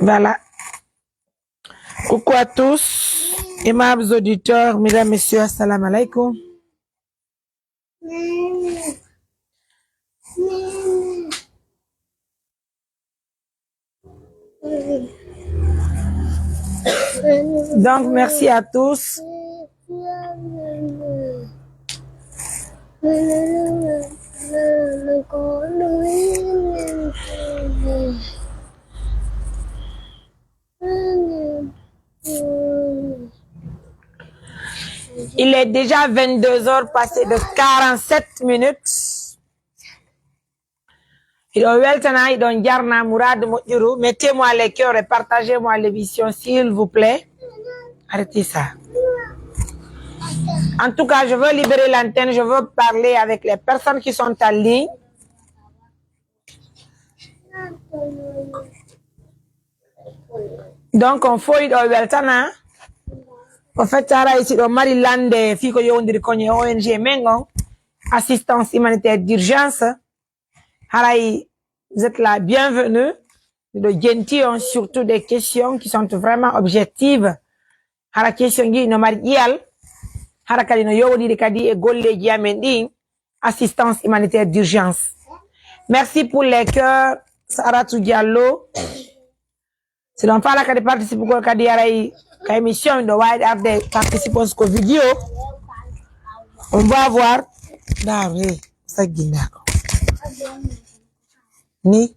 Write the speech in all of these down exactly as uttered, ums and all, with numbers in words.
Voilà. Coucou à tous, aimables auditeurs, mesdames, messieurs, assalamu alaikum. Donc, merci à tous. Il est déjà vingt-deux heures passées de quarante-sept minutes. Hiɗon weltana, hiɗon jarna Mourad Moƴƴuru. Mettez-moi les cœurs et partagez-moi l'émission, s'il vous plaît. Arrêtez ça. En tout cas, je veux libérer l'antenne, je veux parler avec les personnes qui sont en ligne. Donc, on foy ɗo weltana. En fait, haray si ɗo mari lande fii ko yowndiri kon e O N G men on, assistance humanitaire d'urgence. Haray, vous êtes la bienvenue. Miɗo jenti on surtout des questions qui sont vraiment objectives. Hara question ji no mari ƴiyal, hara kadi no yowondiri kadi e golleeji amen ɗin, assistance humanitaire d'urgence. Merci pour les cœurs, Saratou Diallo. Si ɗon faala kadi participugol kadi haray ka émission, ɗo waawi arde participants ko vidéo. On va voir. Ndaar, hey, saggina ko. Ni.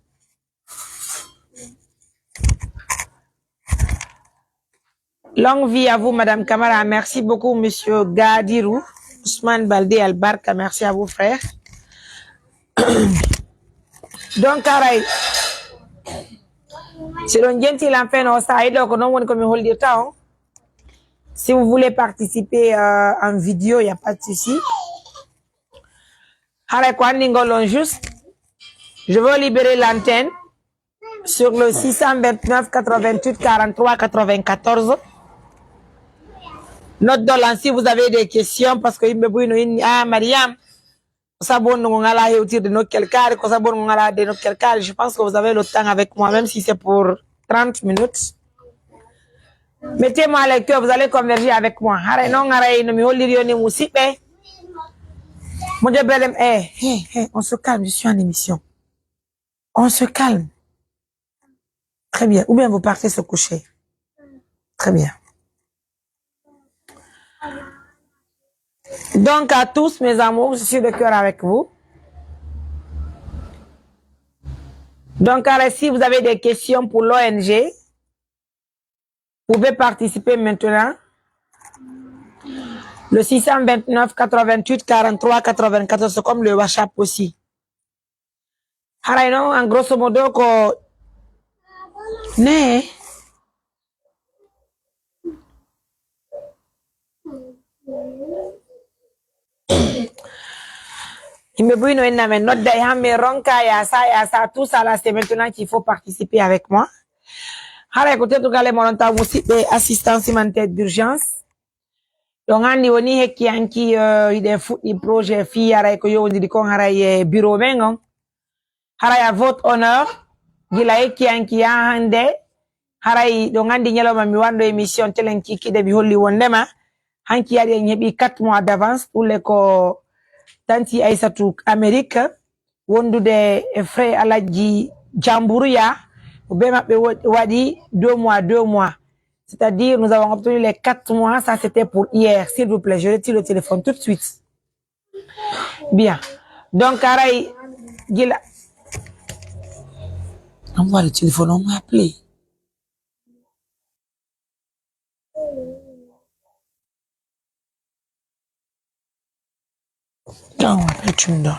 Longue vie à vous, Madame Camara. Merci beaucoup, Monsieur Gadirou. Ousmane Baldé Albarka, merci à vous, frère. Donc, haray, si ɗon jenti lan feno sa iɗo ko non woni ko mi hollirta on. Si vous voulez participer, euh, en vidéo, il n'y a pas de souci. Haray ko anndingol on juste, je veux libérer l'antenne sur le six cent vingt-neuf quatre-vingt-huit quarante-trois quatre-vingt-quatorze. Note de lancer, vous avez des questions, parce que yimɓe buy no inni, ah, Mariam, ko sabu on no ngon alaa hewtirde nokkel kaari, ko sabu on ngon alaa de nokkel kaari. Je pense que vous avez le temps avec moi, même si c'est pour trente minutes. Mettez-moi les cœurs, vous allez converger avec moi. Haray non, haray no mi holliri on ni, musiɓɓe. Mo jobbelem, eh, eh, eh, on se calme, je suis en émission. On se calme. Très bien. Ou bien vous partez se coucher. Très bien. Donc, à tous mes amours, je suis de cœur avec vous. Donc, alors, si vous avez des questions pour l'O N G, vous pouvez participer maintenant. Le six cent vingt-neuf quatre-vingt-huit quarante-trois quatre-vingt-quatorze, c'est comme le WhatsApp aussi. Haray non, en grosso modo ko ne. Yimɓe buy no inna men nodda e hamme ronka ya sa, ya sa, tout ça là, c'est maintenant qu'il faut participer avec moi. Haray ko teddungal e moɗon taw musiɓɓe assistance humanitaire d'urgence. Ɗon anndi woni hekki hanki, eh, hiɗen fuɗɗi projet fii haray ko yowndiri kon haray e bureau men on. Haray à votre honneur, gila hekki hanki yaa hannde, haray ɗon anndi ñalawma mi wanɗo émission telen kikiɗe mi holli wonndema, hanki yaari en heɓi quatre mois d'avance, ɗulle ko Tanti Aysatu Amérique, wondude e frère Alhaji Jamburuya, ko be maɓɓe wo-, waɗi deux mois, deux mois. C'est-à-dire, nous avons obtenu les quatre mois, ça c'était pour hier. S'il vous plaît, je retire le téléphone tout de suite. Bien. Donc, haray, gila. Envoie le téléphone, on m'a appelé. Don't want to tune down.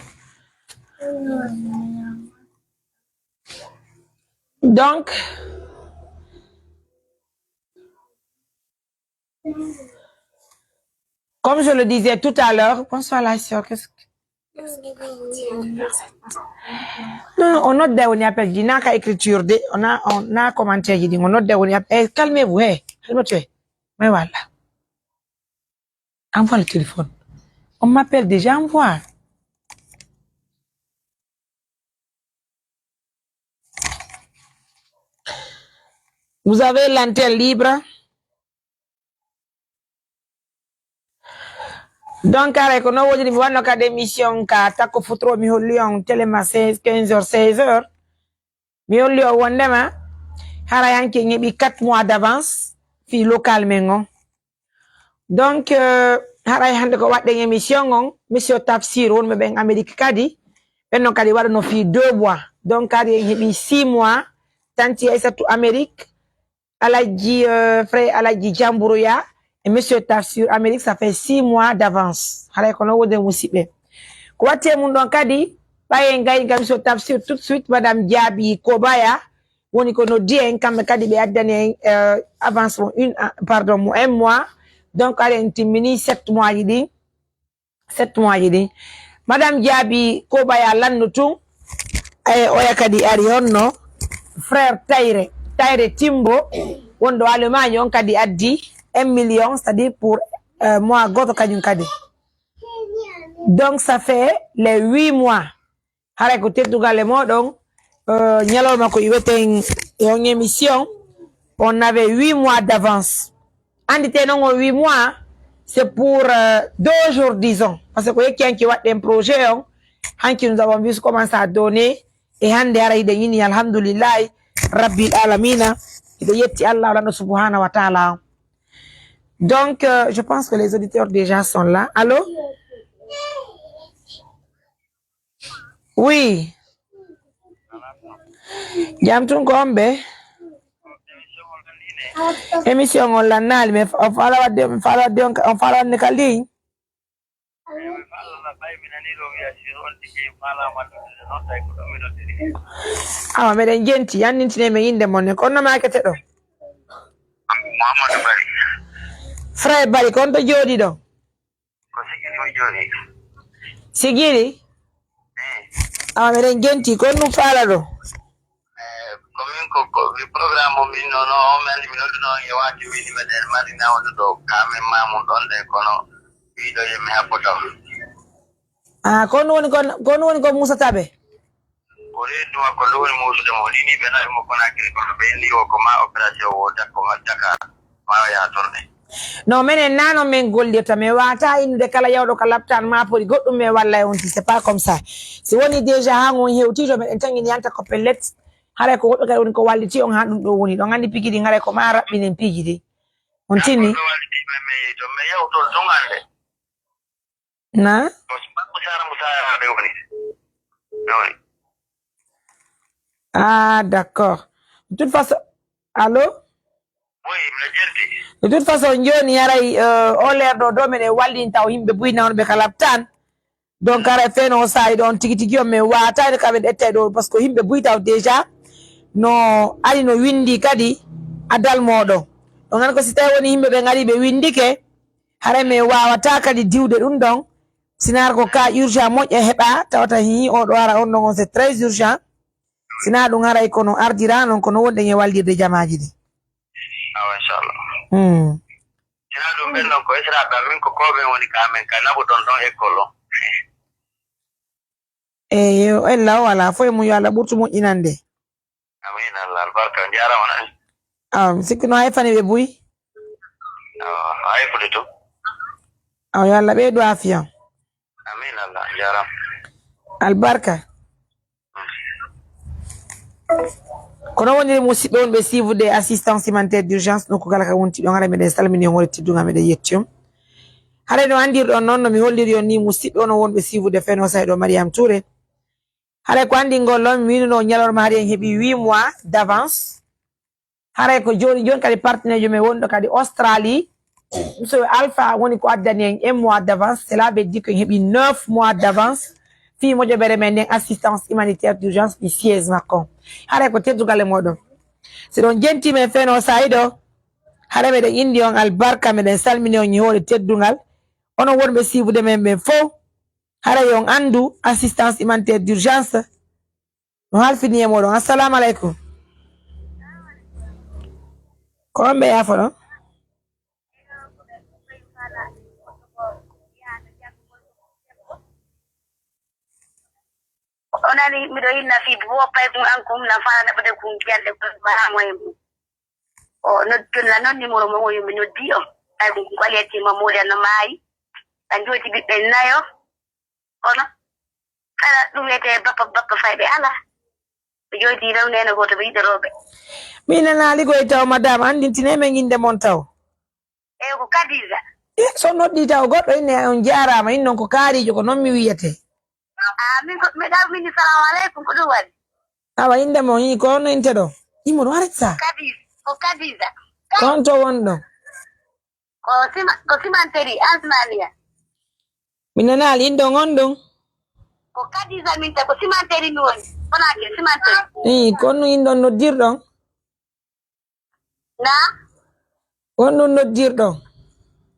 Donc, comme je le disais tout à l'heure, bonsoir la sœur, qu'est-ce que, qu'est-ce qui va vous dire de faire cette... Non, on note des, on appelle, dit, n'a qu'à écriture, de, on a, on a commentaire, dit, on note des, on appelle, eh, calmez-vous, eh, calme-toi. Mais voilà. Envoie le téléphone. On m'appelle déjà, envoie. Vous avez l'antenne libre. Donc, haray ko non woniri, mi wanno kadi émission ka takko futuro, mi holli on Téléma seize, quinze heures, seize heures. Mi holli on wondema haray hanki en heɓi quatre mois d'avance fii local men on. Donc, euh, haray hannde ko waɗɗen émission on, Monsieur Tafsir, wonɓe ɓen Amérique kadi, ɓen non kadi waɗuno fii deux mois. Donc, kadi en heɓi six mois, Tanti Aysatu Amérique, Alhaji, euh, frère Alhaji Jamburuya, et Monsieur Tafsir Amérique, ça fait six mois d'avance. Haray ko non wonde, musiɓɓe. Ko watti e mun ɗon kadi, ɓay en gayi ka Monsieur Tafsir tout de suite, Madame Diaby Kobaya, woni ko noddi en, kamɓe kadi ɓe addani en, euh, avance mo une, ah, pardon, mo un mois. Donc, aɗa en timmini sept mois ji ɗin. Sept mois ji ɗin. Madame Diaby Kobaya lannu tun, e oya kadi ari honno? Frère Tayre, Tayre Timbo, wonɗo Allemagne on kadi addi un million, c'est-à-dire pour, euh, mois goto kañum kadi. Donc, ça fait les huit mois. Haray ko teddugal e mooɗon, euh, ñalawma ko iweten e on émission, on avait huit mois d'avance. Anndite non o huit mois, c'est pour, euh, deux jours, disons. Parce que ko yekki hanki waɗɗen projet on, hanki nous avons vu commencé à donner, e hannde haray hiɗen ini, alhamdulillahi, rabbil alamina, hiɗen yetti Allah, Lanɗo subhanahu wa taala on. Donc, euh, je pense que les auditeurs déjà sont là. Allô? Oui. Jam tun ko on ɓe? Émission on lannaali, mais on faala wadde, on faala wadde, on, on faala wadde ka ligne. Awa, meɗen jenti, yannintine men innde mon ne. Ko on no maakete ɗo? Muhammadu Bari. Frère Bari, ko on to jooɗi ɗo? Ko Sigiri mi jooɗi. Sigiri? Eh. Awa, meɗen jenti, ko on ɗum faala ɗo? Eh, ko min ko, ko mi programme mo min no, no, on mi anndi mi nodduno on e waati windi meɗen mari nawnuɗo ka men mamun ɗon ɗen kono wiiɗo yo mi habbo taw. Ah, ko on woni ko, ko on woni ko Musa Tabe? Ko reedu makko ndu woni muusude mo, o lini ɓe naɓe mo Conakry kono ɓe inni o ko ma opération o dakko ma Dakar, ma o yaha toon ɗen. Non, menen naa non men gollirta, men waata innude kala yawɗo ka laptaan ma pori goɗɗum men walla e on ti, c'est pas comme ça. Si woni déjà haa ngon hewti to meɗen tangini yanta ko pellet, haray ko woɓɓe kadi woni ko walliti on haa ɗum ɗo woni. Ɗon anndi piiji ɗin haray ko ma raɓɓinen piiji ɗin. On tini? Ko walliti men, men yehi toon, men yahu toon tun hannde. Na? Ko Sara Musa Yaraɓe woni. Woni. Ah, d'accord. De toute façon, allô? Oui, mi jenti. De toute façon, jooni haray, euh, o leer ɗo, ɗo meɗen wallin taw yimɓe buy nawno ɓe kala tan. Donc, haray feno o saa'i ɗon tigi tigi on men waataade ka ɓe ɗettay ɗo, parce que yimɓe buy taw déjà no ari no windi kadi adal moɗon. Ɗon an ko si tawi woni yimɓe ɓen ari ɓe windike, haray men waawataa kadi diwde ɗum ɗon. Sinaa ko ka urgent moƴƴa heɓa, tawata hii, oo ɗo ara on ɗon on, c'est très urgent. Sinaa ɗum haray kono ardira non, kono wonɗen e wallirde jamaaji ɗi. Awa, inchallah. Hmm. Sinaa ɗum ɓen ɗon ko esiraaɓe amin, ko koo ɓen woni ka amen ka naɓuɗon ɗon école on. Eyo, ella o alaa fof e mum, yo Allah ɓurtu moƴƴinande. Amiin, Allah albarka, on njaaraama on. Awa, mi sikki no hay fani ɓe buy. Awa, hay fuɗi to. Awa, yo Allah ɓeydu aafiya. Amiin, Allah, on njaaraama. Albarka. Kono woniri musidɓe wonɓe suivre assistance humanitaire d'urgence, nokku kala ka wonti ɗon, haray meɗen salmini on, woni teddungal, meɗen yetti on. Haray no anndirɗon non, no mi holliri on ni, musidɓe onon wonɓe suivre Feno Sayɗo Mariam Touré. Haray ko anndingol on, mi wi'uno ñalorma hari en heɓi huit mois d'avance. Haray ko jooni jooni kadi partenaire men wonɗo kadi Australie. Monsieur Alpha woni ko addani en un mois d'avance. Cela veut dire ko en heɓi neuf mois d'avance. Fii moƴƴere men nden assistance humanitaire d'urgence ɗi siège makko. Haray ko teddungal e moɗon. Si ɗon jenti men Feno Sayɗo, haray meɗen inndi on albarka, meɗen salmini on e hoore teddungal. Onon wonɓe suivre men ɓen fow, haray on anndu assistance humanitaire d'urgence no halfini e moɗon. Assalamu aleykum. Ko on ɓe yaafo ɗon? O nani miɗo inna fii bo pay kun an kun na fara naɓude kun jande kun baraamo e mum. O noddi, jooni la non numéro mo woni mi noddi o. Ɓay ko Aliya Tima Moodi no maayi. Ɓe jooɗi ɓiɓɓe nayo. Kono kala ɗum wiyetee bappa, bappa fay ɓe alaa. Ɓe jooɗi rew neene gooto ɓe yiɗorooɓe. Min nanaali koy taw, madame, anndintinee men innde mon taw. Eey, ko Kadiija. E, so noddii taw goɗɗo inne, on jaaraama, innon ko Kaariijo, ko non mi wiyetee. Ah, min ko, mi ɗaɓɓini, salamu aleykum, ko ɗum waɗi? Awa, innde mon, i, ko honno inte ɗo? Imo ɗo arata sa. Kadiija, ko Kadiija. Ko on to wonɗon? Ko sima-, ko simanteri, Almaniya. Mi nanaali inɗon on ɗon. Ko Kadiija min ta, ko simanteri mi woni. Konaake simanteri. Ii, ko on ɗum inɗon noddirɗon? Na? Ko on ɗum noddirɗon?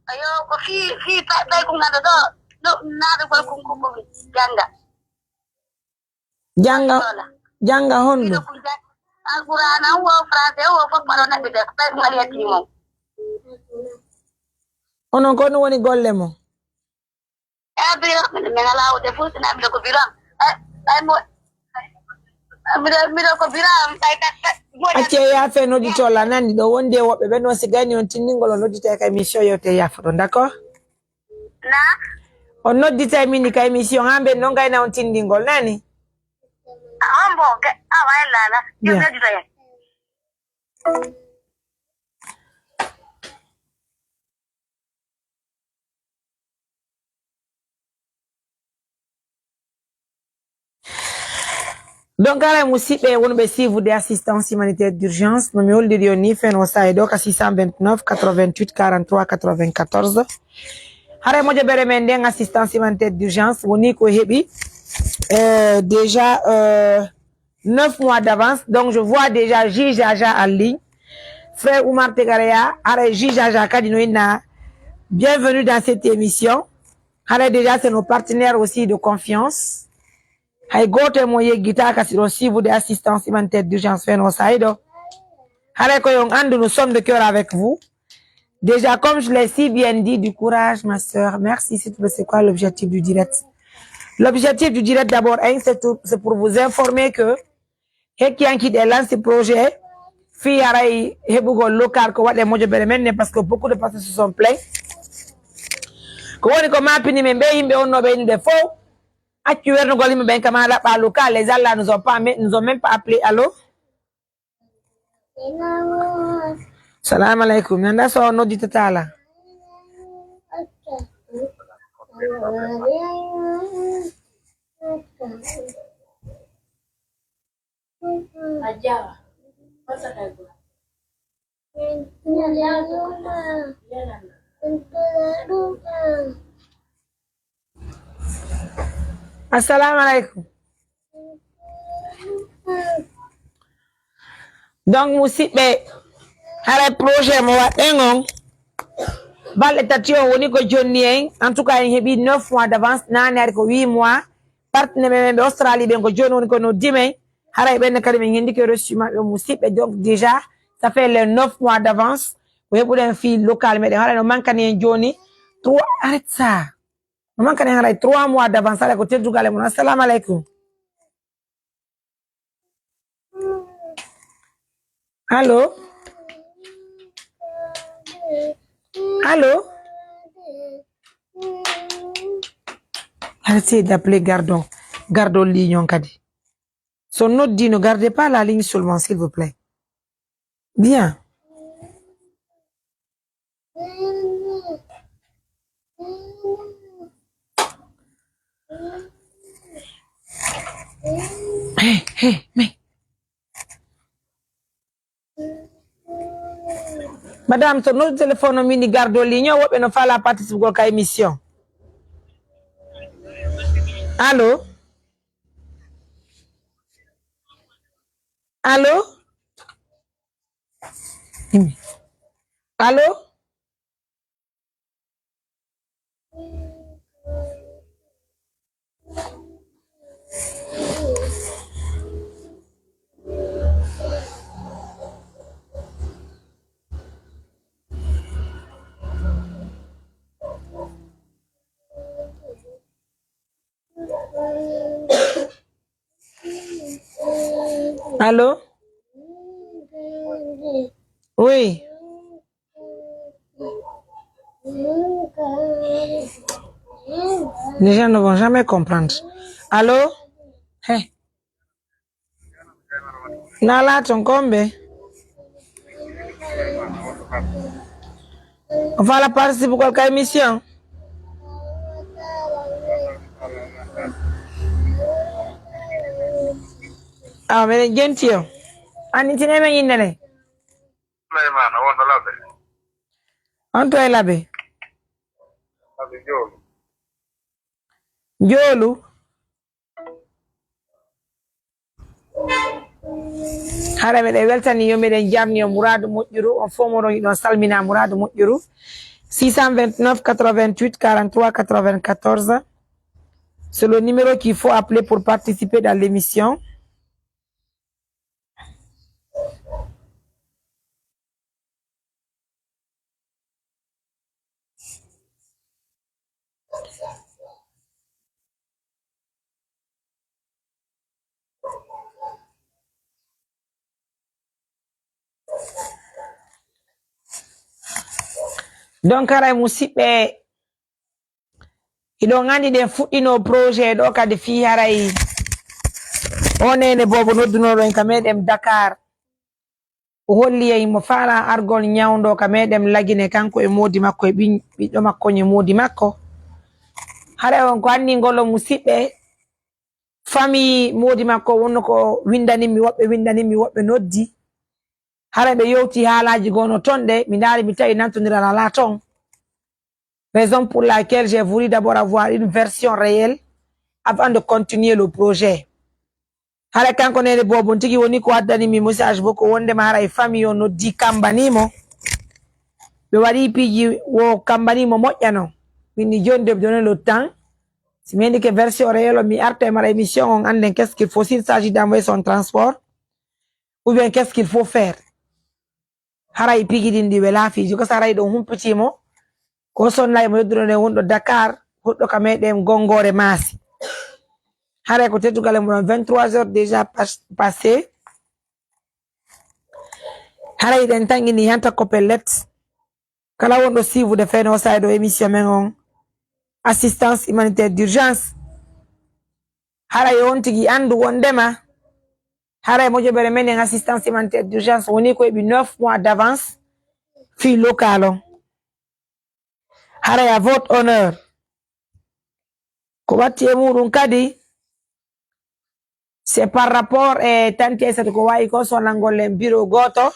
Ayo, ko fii, fii pa-, pay ko ngannduɗaa ɗo, ɗo, naatugol kon ko, ko jannga. Jannga, jannga honɗum? Alqur'aana on wo, français on wo, fof ko ɗon ɗaɓɓitee, ko ɓay ɗum waɗi e piimon. Onon ko ɗum woni golle mon? E biro, min, min alaa wude fof, sinaa mbiɗo ko biro am. E, ɓay mo, mbiɗo, mbiɗo ko biro am, ɓay tak, tak, moƴƴa. Accee yaafe nodditoo la nani ɗo wondi e woɓɓe ɓe non si gayni on tinndingol on nodditee ka émission yewte yaafoɗon, d'accord? Na? On nodditay min ka émission, haa mben non gayna on tinndingol, nani? A on bo, ke, a way lala. Yo Bien. Nodditoye. Donc, haray musiɓɓe wonɓe suivre de assistance humanitaire d'urgence, no mi holliri on ni, fen o saa'i ɗo ka six cent vingt-neuf, quatre-vingt-huit, quarante-trois, quatre-vingt-quatorze. Haray mojobere men nden assistance humanitaire d'urgence woni ko heɓi, euh, déjà, euh, neuf mois d'avance. Donc, je vois déjà Juge Aja en ligne. Frère Oumar Tegareya, haray Juge Aja kadi no inna, bienvenue dans cette émission. Haray déjà, c'est nos partenaires aussi de confiance. Hay gooto e mon yeggitaaka si ɗon suivre de assistance humanitaire d'urgence fen o saa'i ɗo. Haray ko yo on anndu, nous sommes de cœur avec vous. Déjà, comme je l'ai si bien dit, du courage, ma sœur. Merci, s'il te plaît, c'est quoi l'objectif du direct? L'objectif du direct, d'abord, hein, c'est tout, c'est pour vous informer que hekkiyanki ɗe lansi projet fii haray heɓugol local ko waɗe mojobere men ne, parce que beaucoup de personnes se sont plaints. Ko woni ko maapini men ɓe yimɓe onnooɓe innude fow, accu wernugol yimɓe ɓen kama laɓɓa local, les gens là nous ont pas, nous ont même pas appelé. Allô? Salamu aleykum. Mi anndaa so on nodditata la. Assalamu aleykum. Donc, musiɓɓe, haray projet mo waɗɗen on, balɗe tati on woni ko jonni en. En tout cas, en heɓi neuf mois d'avance, naane ari ko huit mois. Partenaire men ɓe Australie ɓen ko jooni woni ko noddi men. Haray ɓen kadi min hendike reçu maɓɓe musiɓɓe. Donc, déjà, ça fait les neuf mois d'avance. Ko heɓuɗen fii local meɗen. Haray no mankani en jooni trois, arrête ça. No mankani en haray trois mois d'avance. Haray ko teddugal e mon. Assalamu aleykum. Allô? Allô? Arrêtez d'appeler, gardons, gardons ligne on kadi. So noddi no, gardez pas la ligne seulement, s'il vous plaît. Bien. Hey, hey, mais. Madame, to noddu téléphone o, min gardo ligne o, woɓɓe no faalaa participugol ka émission. Allô? Allô? Allô? Allô? Oui. Les gens ne vont jamais comprendre. Allô? Hey. Nala ton kombe. On va la participer pour quelques émissions. Ah, mais gentil. Ani tine men yindene. Souleymane, on no Labe? On to e Labe? Labe Joolu. Joolu. Hara miɗen weltani yo miɗen jarni yo Muraadu Moƴƴuru. On fof mo rongi ɗon salmina Muraadu Moƴƴuru. Six cent vingt-neuf quatre-vingt-huit quarante-trois quatre-vingt-quatorze. C'est le numéro qu'il faut appeler pour participer dans l'émission. Donc, haray musiɓɓe, hiɗon anndi ɗen fuɗɗino projet ɗo kadi fii haray o neene boobo noddunooɗo en ka meɗen Dakar. O holli en himo faalaa argol ñawndo ka meɗen Lagine, kanko e moodi makko e ɓiñ-, ɓiɗɗo makko on e moodi makko. Haray on ko anndi ngol on musiɓɓe, famii moodi makko wonno ko winndanii mi, woɓɓe winndanii mi, woɓɓe noddi. Haray ɓe yewti haalaaji goo no ton ɗe, mi ndaari mi tawi nantondiral alaa ton. Raison pour laquelle j'ai voulu d'abord avoir une version réelle avant de continuer le projet. Haray kanko neene boobo on tigi woni ko addani mi message boo ko wondema haray famille o noddi kambanii mo. Ɓe waɗi piiji wo kambanii mo moƴƴano. Min ni jooni de donner le temps. Si mi heɓike version réelle o mi arta e mara émission on annden qu'est-ce qu'il faut, s'il s'agit d'envoyer son transport ou bien qu'est-ce qu'il faut faire. Haray piiji ɗin ɗi welaa fiiji, ko si haray ɗon humpitii mo, ko sonnay mo yedduɗo nden wonɗo Dakar, huɗɗo ka meɗen Gongoore Maasi. Haray ko teddugal e mo ɗon, vingt-trois heures déjà pas-, passé. Haray ɗen tanƴini hanta ko pellet. Kala wonɗo siifude feno sayɗo émission men on, assistance humanitaire d'urgence. Haray on tigi anndu wondema haray moƴƴere meɗen assistance humanitaire d'urgence woni ko heɓi neuf mois d'avance fii local on. Haray à votre honneur. Ko watti e muɗum kadi, c'est par rapport e Tante Aissata ko wayi ko sonangol en bureau gooto.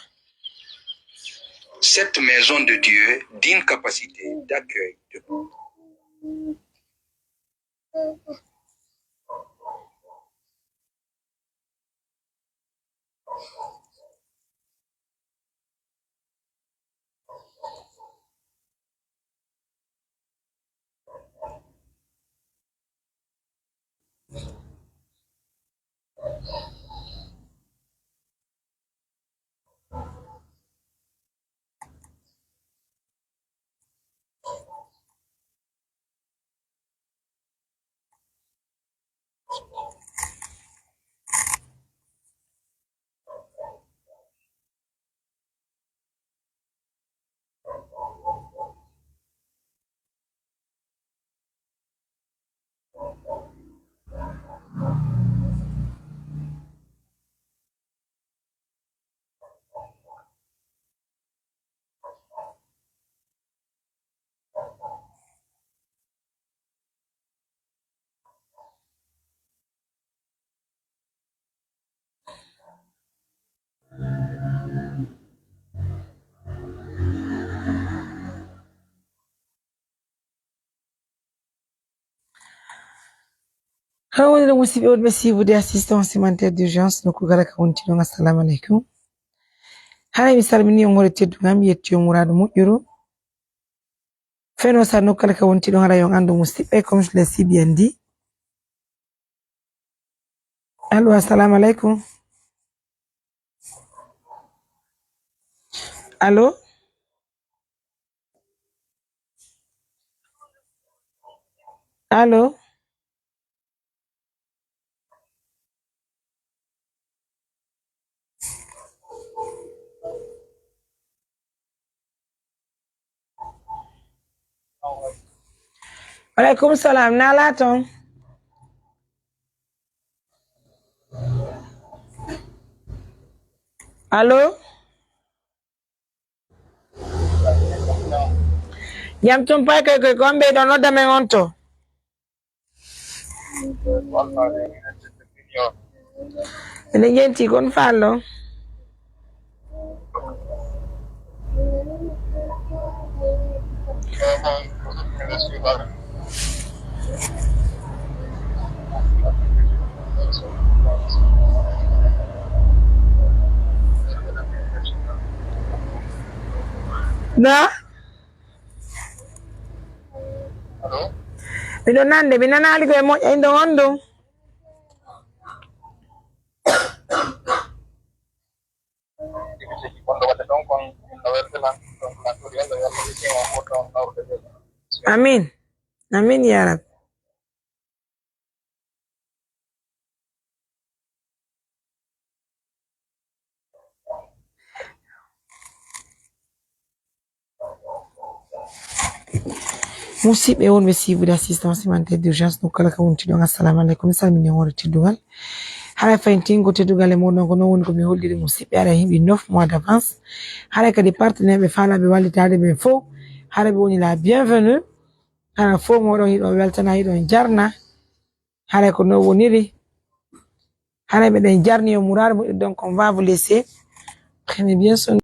Cette maison de Dieu d'une capacité d'accueil de Haa woni ɗo, musiɓɓe wonɓe siifude assistance humanitaire d'urgence nokku kala ka wonti ɗon, assalamu aleykum. Haray mi salmini on, hoore teddugal, mi yetti on muraadu moƴƴuru. Feno sa nokku kala ka wonti ɗon, haray on anndu musiɓɓe, comme je l'ai si bien dit. Allo, assalamu aleykum. Allo? Allo? Waleykum salaam, naa laa ton? Allo? Jam tun pay koy koy, ko on ɓe ɗon nodda men on to? Ene ƴenti kon fallo. Na? Miɗo nande, mi nanaali ko e moƴƴa, inɗo on ɗum. Amin. Amin, ya Rabbi. Musidɓe wonɓe siibude assistance humanitaire d'urgence, nokku kala ka wonti ɗon, assalamu aleykum, mi salmini on hoore teddungal. Haray fayin tingo teddungal e moɗon, ko non woni ko mi holliri musidɓe, haray heɓi neuf mois d'avance. Haray kadi partenaire ɓe faalaaɓe wallitaade ɓen fow, haray ɓe woni la bienvenue. Haray fow moɗon hiɗon weltana, hiɗon jarna. Haray ko non woniri. Haray meɗen jarni on muraari moƴƴo, donc on va vous laisser. Prenez bien soin.